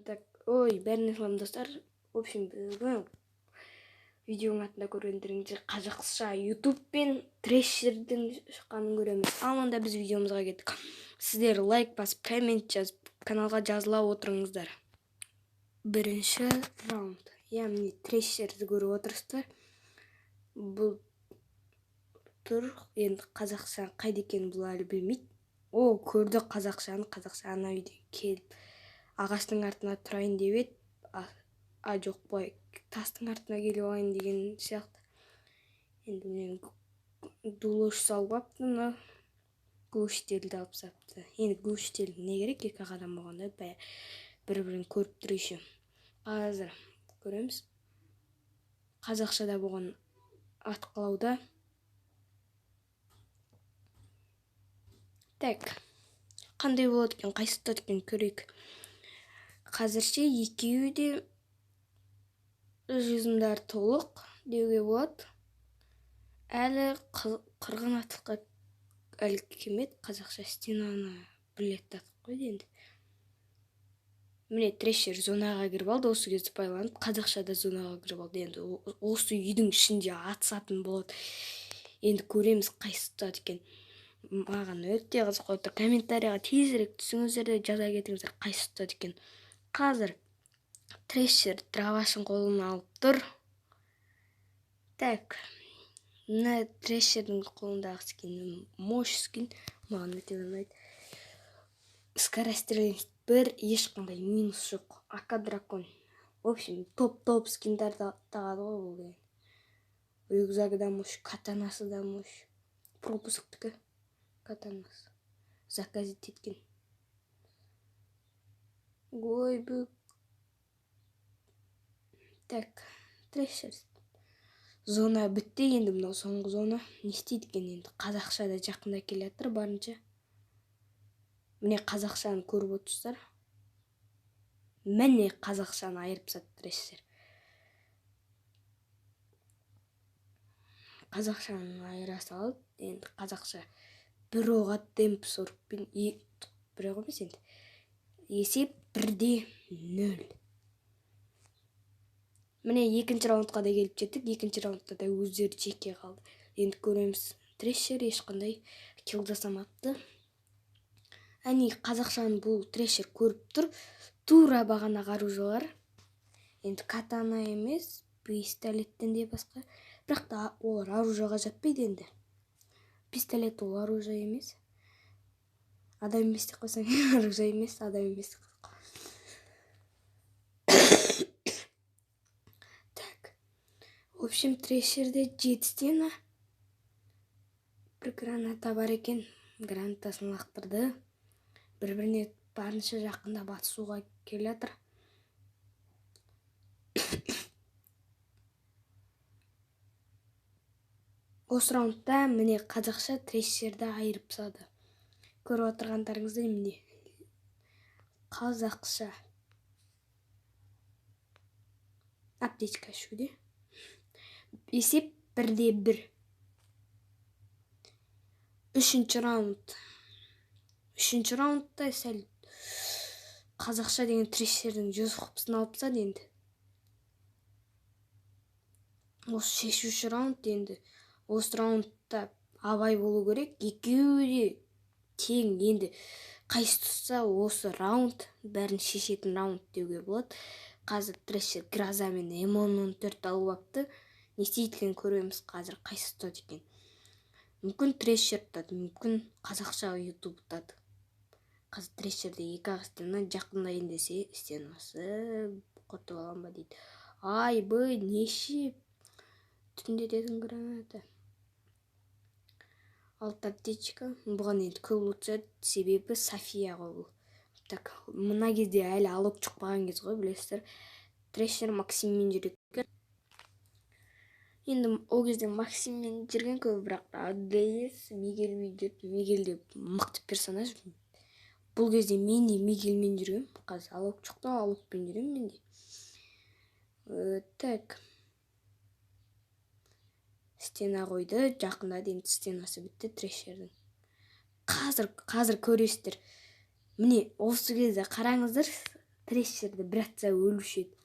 Так, ой, бәріне салам, достар. В общем, бүгін видеоның атында көргендеріңіздей қазақша YouTube пен Трешердің шыққанын көреміз. Ал онда біз видеомызға кеттік. Сіздер лайк басып, коммент жазып, каналға жазыла отырыңыздар. Бірінші раунд. Иә, міне Трешерді көріп отырсыздар. Бұл тұр. Енді қазақша қайда екенін бұл әлі білмейді. О, көрді қазақшаны, қазақша ана үйден келіп ағаштың артына тұрайын деп еді. А жоқ, былай тастың артына келіп алайын деген сияқты. Енді міне дулош салып алыпты, мына глушительді алып тастапты. Енді глушитель не керек, екі ақ адам болғанда бір-бірін көріп тұр еще. Қазір көреміз. Қазақшада болған атқылауда. Так, қандай болады екен, қайсы ұтады екен көрейік. Қазірше екеуі де жүзімдер толық деуге болады. Әлі қырғын атыққа әлі келмеді. Қазақша стенаны білет атып қойды енді. Міне Трешер зонаға кіріп алды, осы кезде пайдаланып қазақша да зонаға кіріп алды. Енді осы үйдің ішінде атысатын болады. Енді көреміз қайсы ұтады екен. Маған өте қызық болып тұр. Комментарийға тезірек түсіңіздер де жаза кетіңіздер қайсы ұтады екен. Қазір Трешер дробашын қолына алып тұр. Так, мына Трешердің қолындағы скин мощь скин, маған өте ұнайды. Скорострельность бір, ешқандай минус жоқ. АК дракон. В общем, топ-топ скиндер тағады ғой бұл деген. Рюкзагы да мощь, катанасы да мощь. Пропусктікі катанасы. Заказать еткен. Ой, бүк. Так, Трешер. Зона бітті енді, мынау соңғы зона. Не істейді екен енді? Қазақша да жақында келе жатыр барынша. Міне қазақшаны көріп отырсыздар. Міне қазақшаны айырып тастады Трешер. Қазақшаны айыра салды. Енді қазақша бір оға темп сорокпен, бір оқ емес енді. Есеп 1-0. Міне екінші раундқа да келіп жеттік. Екінші раундта да өздері жеке қалды. Енді көреміз. Трешер ешқандай килл жасамапты. Әне қазақшаны бұл Трешер көріп тұр. Тура бағанағы оружиелар. Енді катана емес, пистолеттен де басқа. Бірақ та олар оружиеға жатпайды енді. Пистолет ол оружие емес. Адам емес деп қойсаң, оружие емес, адам емес деп қойсаң. Так. В общем, Трешерде 7 стена. Бір граната бар екен. Гранатасын лақтырды. Бір-біріне барынша жақындап атысуға келе жатыр. Осы раундта міне қазақша Трешерді айырып тастады. Көріп отырғандарыңыздай міне қазақша аптечка ішуде. Есеп 1-1. Үшінші раунд. Үшінші раундта сәл қазақша деген Трешердің жүз құпысын алып тастады енді. Осы шешуші раунд енді. Осы раундта абай болу керек. Екеуі де тең енді. Қайсы тұтса осы раунд бәрін шешетін раунд деуге болады. Қазір Трешер Гроза мен М он төрт алып алыпты. Не істейтінін көреміз қазір қайсы ұтады екен. Мүмкін Трешер ұтады, мүмкін қазақша YouTube ұтады. Қазір Трешерде екі ақ стена, жақындайын десе стенасы құртып алам ба дейді. Ай, бүй, неше түнде дедің граната. Алты аптечка. Бұған енді көп лут түседі, себебі София ғой бұл. Так, мына кезде әлі алып шықпаған кез ғой, білесіздер. Трешер Максиммен жүреді екен. Енді ол кезде Максиммен жүрген көп, бірақ та Адес Мигельмен жүрді. Мигель де мықты персонаж. Бұл кезде мен де Мигельмен жүргем. Қазір алып шықты, алыппен жүремін мен де. Так. Стена қойды, жақында дейін стенасы бітті Трешердің. Қазір көресіздер. Міне осы кезде қараңыздар. Трешерді бір атса, өлуші еді.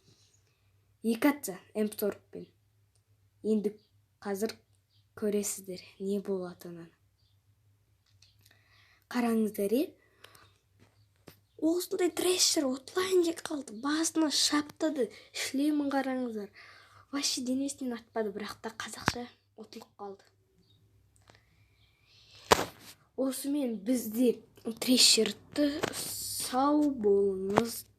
Екі атса, М40-пен. Енді қазір көресіздер не болатынын. Қараңыздар, е, осындай трешер ұтылайын деп қалды. Басына шаптады, шлемін қараңыздар, вообще денесінен атпады, бірақ та қазақша ұтылып қалды. Осымен бізде трешерді. Сау болыңыздар.